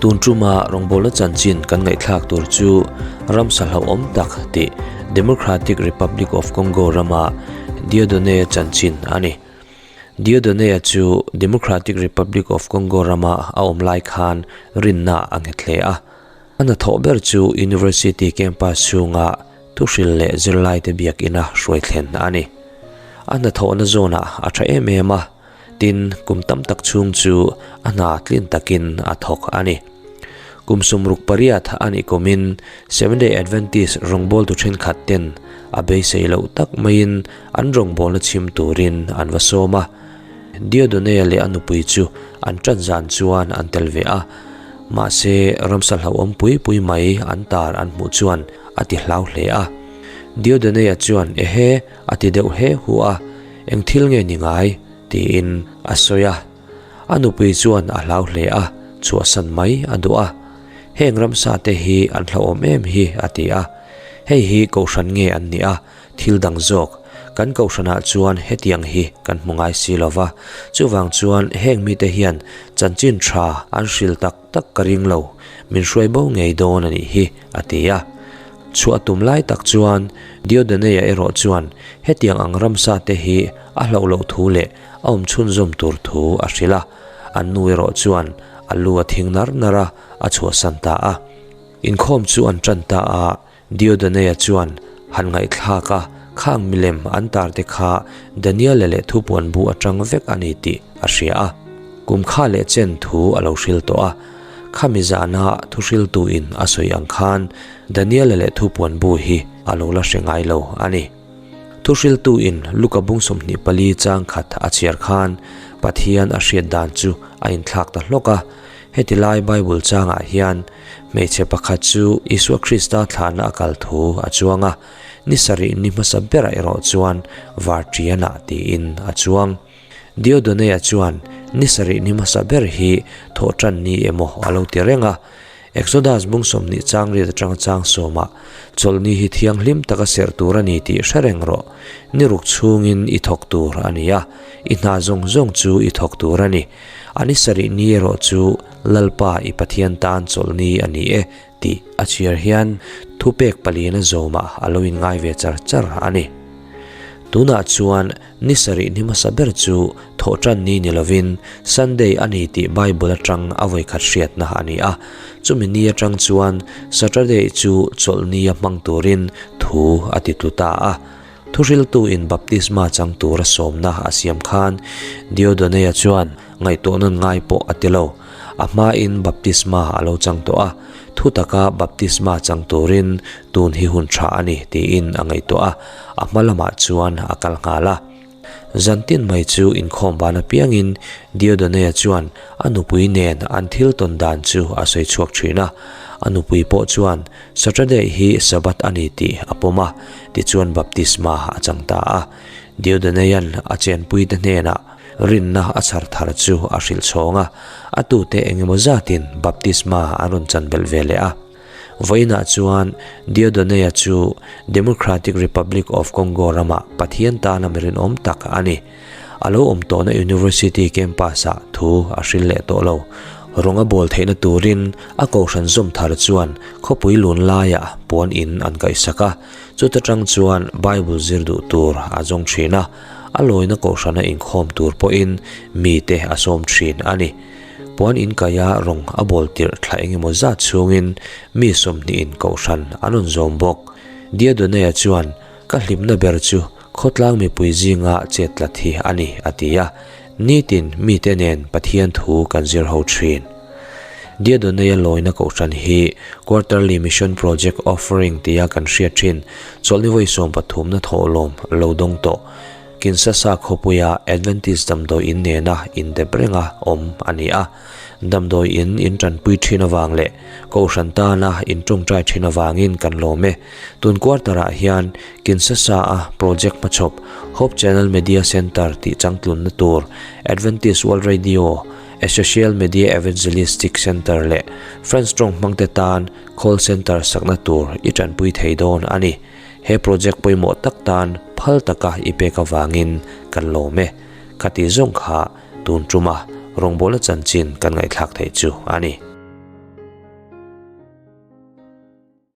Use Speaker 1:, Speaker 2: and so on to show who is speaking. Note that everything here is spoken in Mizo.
Speaker 1: Tun tuma rawngbawlna chanchin kan ngaihthlak tur chu ramsa hlauhawm tak tih Democratic Republic of Congo rama Dieudonne chanchin a ni. Dieudonne chu Democratic Republic of Congo rama a awm lai khan rinna a nghet hle a. A hnathawh ber chu University campus chhunga thuhril leh zirlaite biakina hruai thlen a ni. A hnathawhna zawnah a tha em em a, tin, kum tam tak chhung chu a hna tlin takin a thawk a ni. Kum 68 a nih kumin Seventh-day Adventist rawngbawltu thenkhat ten a beisei loh tak maiin an rawngbawlna chhim turin an va sawm a. Dieudonne leh a nupui chu an ṭan zan chuan an tel ve a, mahse ramsa hlauhawm pui pui mai an tar an hmuh chuan a ti hlau hle a. Dieudonne chuan Ehe! a ti deuh he hu a, Eng thil nge ni ngai? tiin a sawi a. A nupui chuan a hlau hle a, chhuahsan mai a duh a. Heng ramsa te hi an hlauhawm em hi a ti a. Hei hi kohhran nge an nih a, thil dang zawk, kan kohhranah chuan hetiang hi kan hmu ngai si lo va, chuvang chuan heng mite hian chanchin tha an hril tak tak ka ring lo, min hruai bo ngei dawn a nih hi, a ti a. Chhuah tum lai tak chuan Diodoneia erawh chuan hetiang ang ramsa te hi a hlauh loh thu leh a awm chhunzawm tur thu a hrilh a, an nu erawh chuan a lu a thing nar nar a, a chhuahsan ta a. Inkhawm chu an tan ta a, Diodoneia chuan han ngaihthlak a, khang milem an tar te kha Daniela leh thupuan bu atang vek a ni tih a hria a. Kum kha leh chen thu a lo hril tawh a. Khami zana thuhriltu in a sawi ang khan Daniela leh thupuan bu hi a lo la hre ngai lo a ni. Thuhriltu in Luka bung 24 chang khat a chhiar khan Pathian a hriat dan chu a inthlak ta hlawk a. Heti lai Bible changah hian Hmeichhe pakhat chu Isua Krista thlahna a kal thu a chuang a, ni sarih ni hmasa berah erawh chuan Varṭianah tiin a chuang. Diodoneia chuan ni sarih ni hmasa ber hi thawhṭan ni emaw a lo ti reng a. Exodus bung 20 chang riat aṭanga chang sawmah, Chawlhni hi thianghlim taka serh tur a ni tih hre reng rawh. Ni ruk chhungin i thawk tur a ni a, i hna zawng zawng chu i thawk tur a ni. A ni sarih ni erawh chu Lalpa i Pathian tan chawlhni a ni e tih a chhiar hian thupek palian a zawmah a lo inngai ve char char a ni. Tunah chuan ni sarih ni hmasa ber chu thawhṭan ni ni lovin Sunday a ni tih Bible aṭang a vawikhat hriatna a ni a, chumi ni aṭang chuan Saturday chu chawlhni a hmang turin thu a ti tlu ta a. Thuhriltu in baptisma chang tura sawmna a siam khan Diodoneia chuan ngaihtuah nawn ngai pawh a ti lo. A hmain baptisma a lo chang tawh a, thu taka baptisma chang turin tun hi hun tha a ni tiin a ngaihtuah a, a hma lamah chuan a kal nghal a. Zantin mai chu inkhawm van apiangin Diodoneia chuan a nupui nen an thil tawn dan chu a sawi chhuak thin a, a nupui pawh chuan Saturday hi Sabbath a ni tih a pawm a, tichuan baptisma a chang ta a. Diodonean a chenpuite hnenah rinna a chhar thar chu a hrilh chhawng a, a tute engemaw zatin baptisma an rawn chan belh ve leh a. Vawiinah chuan Diodoneia chu Democratic Republic of Congo ramah Pathian tana mi rinawm tak a ni. A lo awm tawhna University campus-ah thu a hril leh tawh lo. Rawng a bawl theihna turin a kohhran zawm thar chuan khawpui lun laiah puan in an kaihsak a, chuta tang chuan Bible zir duh tur a zawng thin a, a lawina kohhrana inkhawm tur pawhin mite a sawm thin a ni. Puan in kaia rawng a bawl tirh thla engemaw zat chhungin mi 20 in kohhran an rawn zawm bawk. Dieudonne-a chuan, Ka hlimna ber chu Khawtlang mipui zinga chet tlat hi a ni, a ti a. Nitin mite nen Pathian thu kan zir ho thin. Diadoneia lawina kohhran hi Quarterly Mission Project Offering tia kan hriat thin chawlhni vawi 13 na thawhlawm lo dawng tawh Kinshasa khawpuia Adventist damdawi in nena indep renga awm a ni a. Damdawi in in tanpui thin avang leh Kohhran tana in tawngtai thin avangin kan lawm e. Tun quarter ah hian Kinshasa a project hmachhawp Hope Channel Media Center tih changtlunna tur Adventist World Radio, a Social Media Evangelistic Center leh French tawng hmangte tan Call Center sakna tur i tanpui thei dawn a ni. He project pawimawh tak tan phal taka i pek avangin kan lawm e. Khati zawng kha tun tuma rawngbawlna chanchin kan ngaihthlak theih chu a ni.